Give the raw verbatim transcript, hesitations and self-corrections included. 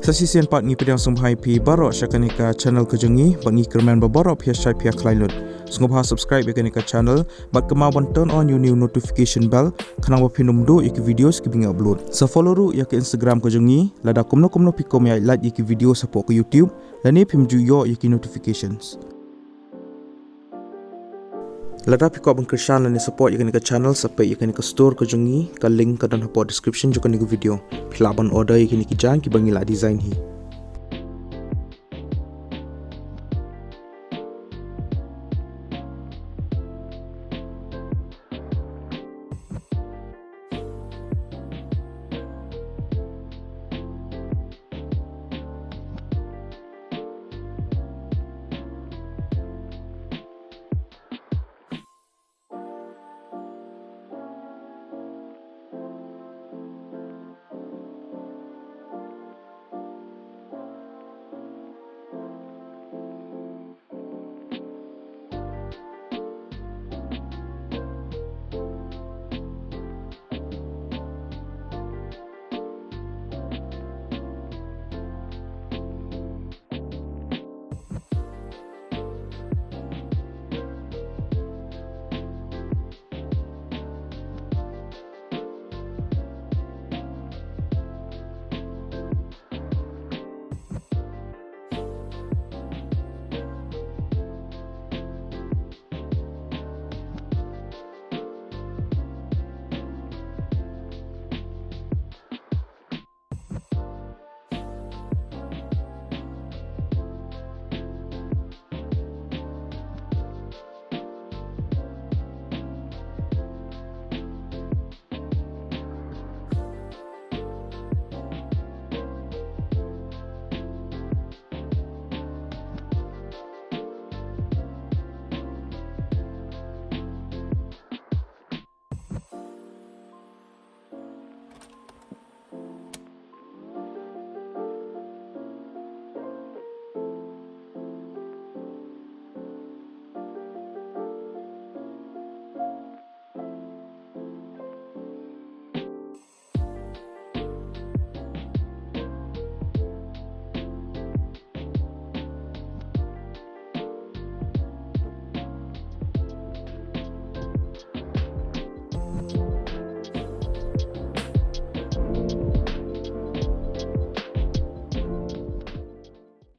Te shisien pat ngi pdiang sngewbha ïa phi baroh sha kane ka channel ka jong ngi, bad ngi kyrmen ba baroh phi ïa shait phi ïa khlaiñ lut. Sngewbha subscribe ïa kane ka channel, bad kynmaw ban turn on ïa u new notification bell, khnang ba phin ym duh ïa ki videos kiba ngi upload. Sa follow ruh ïa ka Instagram ka jong ngi, lada kumno kumno phi kwah ban ïa like ïa ki videos hapoh ka YouTube, lane phim ju ïoh ïa ki notifications. Lada phi kwah ban kyrshan lane support ïa kane ka channel, sa peit ïa kane ka store ka jong ngi, ka link ka don hapoh description jong kane ka video. Phi lah ban order ïa kine ki jaiñ kiba ngi la design hi.